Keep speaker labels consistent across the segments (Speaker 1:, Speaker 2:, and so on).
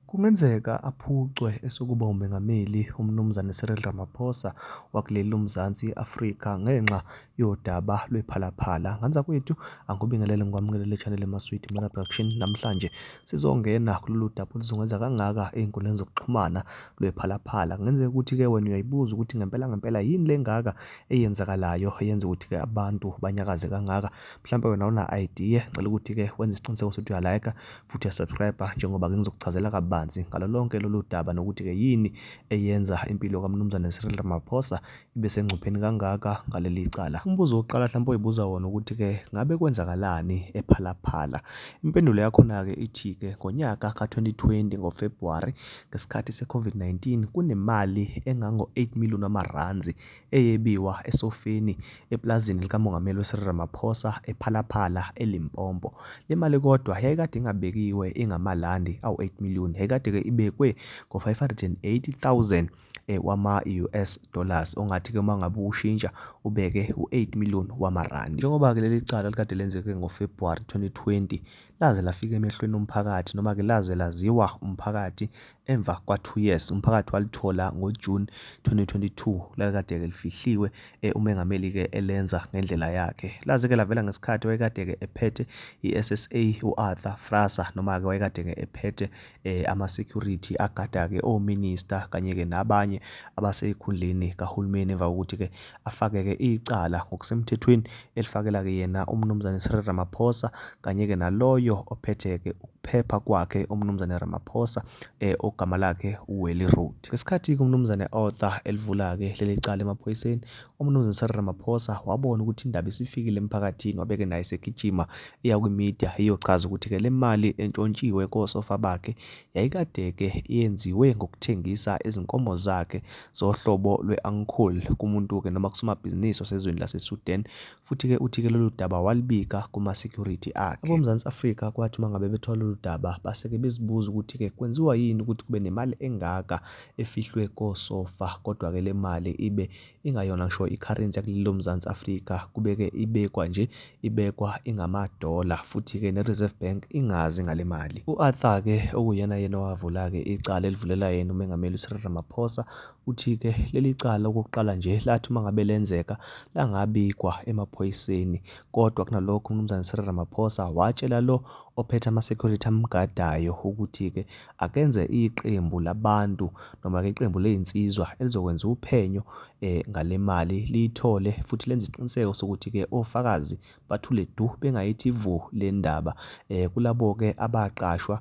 Speaker 1: Kungenzeka aphucwe esokuba uMengameli uMnumzane Cyril Ramaphosa wakuleli loMzansi Afrika ngenxa yodaba lwePhala Phala. Nganzakwethu angikubingelele ngikwamukele channel eMaswidi Mana Production. Namhlanje sizongena kulolu daba oluzungeza kangaka ey'nkundleni zokuxhumana lwePhala Phala. Kungenzeka ukuthi-ke wena uyayibuza ukuthi ngempela ngempela yini le ngaka eyenzakalayo eyenza ukuthi-ke abantu banyakaze kangaka. Mhlawumbe wena una-idea, ngicela ukuthi-ke wenze isiqiniseko sokuthi uyalayikha futhi uyasubscribe njengoba-ke ngizokuchazela kabanzi ngalo lonke lolu daba nokuthi-ke yini eyenza impilo kaMnumzane Cyril Ramaphosa ibe sengcupheni kangaka ngaleli cala. Umbuzo wokuqala mhlawumbe oyibuza wona ukuthi-ke ngabe kwenzakalani ePhala Phala? Impendulo yakhona-ke ithi-ke ngonyaka ka-2020 ngoFebruwari ngesikhathi se-COVID-19 kunemali engango-8 million wamarandi eyebiwa esofeni epulazini likaMongameli uCyril Ramaphosa ePhala Phala eLimpopo. Le mali kodwa yayikade ingabekiwe ingamalandi awu-8 million, yayikade-ke ibekwe ngo-580,000 wama-US dollars, ongathi-ke uma ngabe ushintsha ubeke u-8 million wamarandi. Njengoba-ke leli cala likade lenzeke ngoFebruwari 2020, laze lafika emehlweni omphakathi noma-ke laze laziwa umphakathi emva kwa-2 years. Umphakathi walithola ngoJune 2022, lalikade-ke lifihliwe umengameli-ke elenza ngendlela yakhe. Laze-ke lavela ngesikhathi wayekade-ke ephethe i-SSA u-Arthur Fraser, noma-ke wayekade-ke ephethe ama-security agada-ke ominista kanye-ke nabanye abaseyikhundleni kahulumeni emva kokuthi-ke afake-ke icala ngokusemthethweni elifakela-ke yena uMnumzane Cyril Ramaphosa kanye-ke naloyo ophethe-ke ukuphepha kwakhe uMnumzane Ramaphosa ogama lakhe uWelly Road. Ngesikhathi-ke uMnumzane Arthur elivula-ke leli cala emaphoyiseni, uMnumzane Cyril Ramaphosa wabona ukuthi indaba isifikile emphakathini, wabeke naye segijima eya kwimedia iyochaza ukuthi-ke le mali entshontshiwe kosofa bakhe yayikade-ke yenziwe ngokuthengisa izinkomo zakhe zohlobo lwe-Ankole kumuntu-ke noma kusomabhizinisi osezweni laseSudan. Futhi-ke uthi-ke lolu daba walibika kuma-security akhe. AboMzansi Afrika kwathi uma ngabe bethola lolu daba base-ke bezibuza ukuthi-ke kwenziwa yini ukuthi kube nemali engaka efihlwe kosofa, kodwa-ke le mali ibe ingayona ngisho i-currency yakuleli loMzansi Afrika, kube-ke ibekwa nje ibekwa ingamadola, futhi-ke ne-Reserve Bank ingazi ngale mali. U-Arthur-ke okuyena yena owavula-ke icala elivulela yena uMengameli uCyril Ramaphosa, uthi-ke leli cala okokuqala nje lathi uma ngabe lenzeka langabikwa emaphoyiseni, kodwa kunalokho uMnumzane Cyril Ramaphosa watshela lo ophethe ama-security amgadayo ukuthi-ke akenze iqembu labantu noma-ke iqembu lezinsizwa elizokwenza uphenyo ngale mali liyithole futhi lenze isiqiniseko sokuthi-ke ofakazi bathule du bengayithi vu le ndaba. Kulabo-ke abaqashwa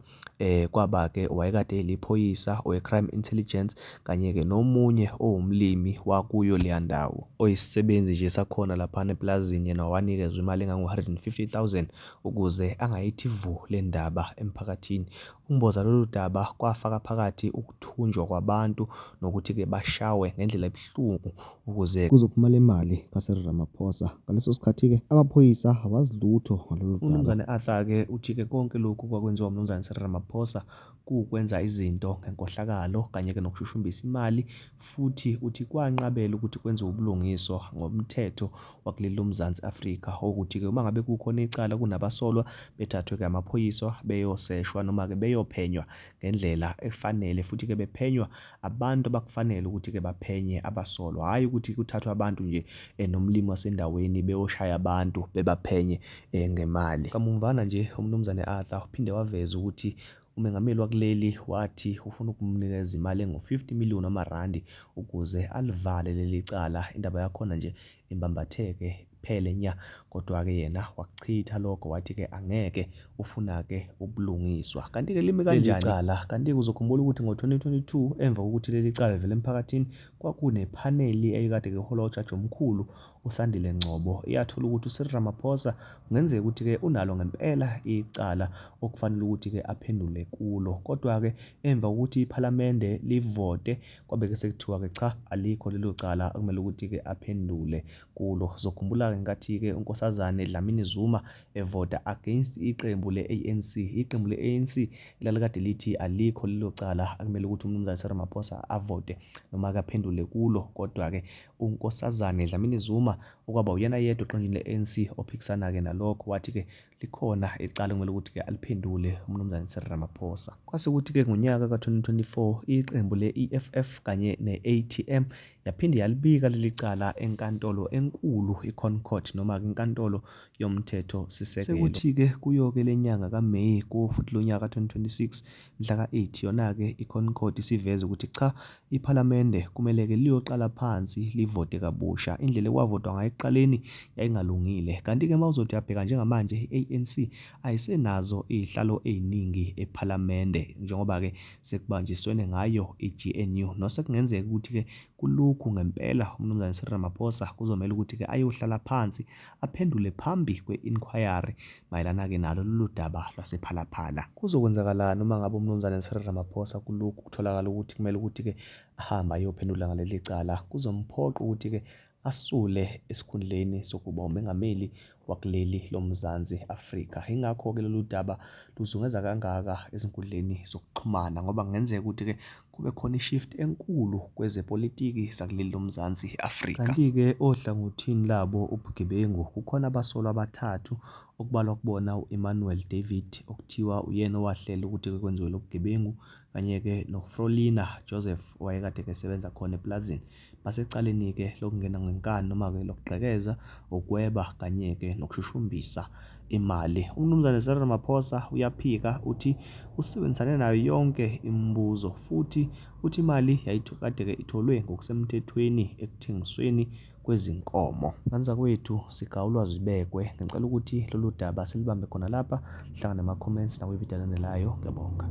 Speaker 1: kwaba-ke wayekade eliphoyisa owe-crime intelligence kanye-ke nomunye owumlimi wakuyo leya ndawo oyisisebenzi nje sakhona laphana epulazini, yena wanikezwa imali engango-150,000 ukuze angayithi vu le ndaba emphakathini. Ukumboza lolu daba kwafaka phakathi ukuthunjwa kwabantu nokuthi-ke bashawe ngendlela ebuhlungu ukuze
Speaker 2: kuzophuma le mali kaCyril Ramaphosa. Ngaleso sikhathi-ke amaphoyisa awazi lutho ngalolu daba.
Speaker 1: UMnumzane Arthur-ke uthi-ke konke lokhu kwakwenziwa uMnumzane Cyril Ramaphosa kuwukwenza izinto ngenkohlakalo kanye-ke nokushushumbisa imali, futhi uthi kwanqabela ukuthi kwenziwe ubulungiswa ngomthetho wakuleli loMzansi Afrika ukuthi-ke uma ngabe kukhona icala kunabasolwa bethathwe-ke amaphoyisa beyoseshwa noma-ke beyophenywa ngendlela efanele, futhi-ke bephenywa abantu abakufanele ukuthi-ke baphenye abasolwa, hhayi ukuthi kuthathwe abantu nje nomlimi wasendaweni beyoshaya abantu bebaphenye ngemali. Kamumvana nje uMnumzane Arthur uphinde waveza ukuthi umengameli wakuleli wathi ufuna ukumnikeza imali engu-50 million wamarandi ukuze alivale leli cala. Indaba yakhona nje imbambatheke phele nya, kodwa-ke yena wakuchitha lokho wathi-ke angeke, ufuna-ke ubulungiswa. Kanti-ke limi kanjani icala? Kanti-ke uzokhumbula ukuthi ngo-2022 emva kokuthi leli cala livele emphakathini kwakunephaneli eyayikade iholwa ujaji omkhulu uSandile Ngcobo, iyathola ukuthi uCyril Ramaphosa kungenzeka ukuthi-ke unalo ngempela icala okufanele ukuthi-ke aphendule kulo. Kodwa-ke emva kokuthi iphalamende livote kwabe-ke sekuthiwa-ke cha, alikho lelo cala okumele ukuthi-ke aphendule kulo. Zokhumbula-ke ngenkathi-ke uNkosazane Dlamini Zuma evota against iqembu le-ANC, iqembu le-ANC elalikade lithi alikho lelo cala akumele ukuthi uMnumzane Cyril Ramaphosa avote noma-ke aphendule kulo. Kodwa-ke uNkosazane Dlamini Zuma Zuma okwaba uyena yedwa eqenjini le-ANC ophikisana-ke nalokho, wathi-ke likhona icala okumele ukuthi-ke aliphendule uMnumzane Cyril Ramaphosa. Kwase kuthi-ke ngonyaka ka-2024 iqembu le-EFF kanye ne-ATM yaphinde yalibika leli cala enkantolo enkulu i-Concourt noma-ke inkantolo yomthetho sisekelo. Sekuthi-ke kuyo-ke le nyanga kaMeyi kuwo futhi lo nyaka ka-2026 mhla ka-8 yona-ke i-Concourt isiveze ukuthi cha iPhalamende kumele-ke liyoqala phansi livote kabusha. Indlela ekwavotwa ngayo ekuqaleni yayingalungile. Kanti-ke uma uzothi uyabheka njengamanje i-ANC ayisenazo iy'hlalo ey'ningi ePhalamende njengoba-ke sekubanjiswene ngayo i-GNU nosekungenzeka ukuthi-ke kulokhu ngempela uMnumzane Cyril Ramaphosa kuzomele ukuthi-ke ayohlala phansi aphendule phambi kwe-inquiry mayelana-ke nalo lolu daba lwasePhalaphala. Kuzokwenzakalani uma ngabe uMnumzane Cyril Ramaphosa kulokhu kutholakala ukuthi kumele ukuthi-ke ahambe ayophendula ngaleli cala? Kuzomphoqa ukuthi-ke asule esikhundleni sokuba umengameli wakuleli loMzansi Afrika. Yingakho-ke lolu daba luzungeza kangaka ezinkundleni zokuxhumana ngoba kungenzeka ukuthi-ke kube khona i-shift enkulu kwezepolitiki zakuleli loMzansi Afrika. Kanti-ke ohlangothini labo ubugebengu kukhona abasolwa abathathu okubalwa kubona u-Emmanuel David okuthiwa uyena owahlela ukuthi-ke kwenziwe lo bugebengu kanye-ke noFrolina Joseph owayekade-ke esebenza khona epulazini. Basecaleni-ke lokungena ngenkani noma-ke lokugqekeza, ukweba kanye-ke nokushushumbisa imali. UMnumzane Cyril Ramaphosa uyaphika uthi usebenzisane nayo yonke imibuzo futhi uthi imali yayikade-ke itholwe ngokusemthethweni ekuthengisweni kwezinkomo. Banzakwethu sigawulwa zibekwe. Ngicela ukuthi lolu daba silibambe khona lapha. Hlangana nama-comments nakwividiyo elandelayo. Ngiyabonga.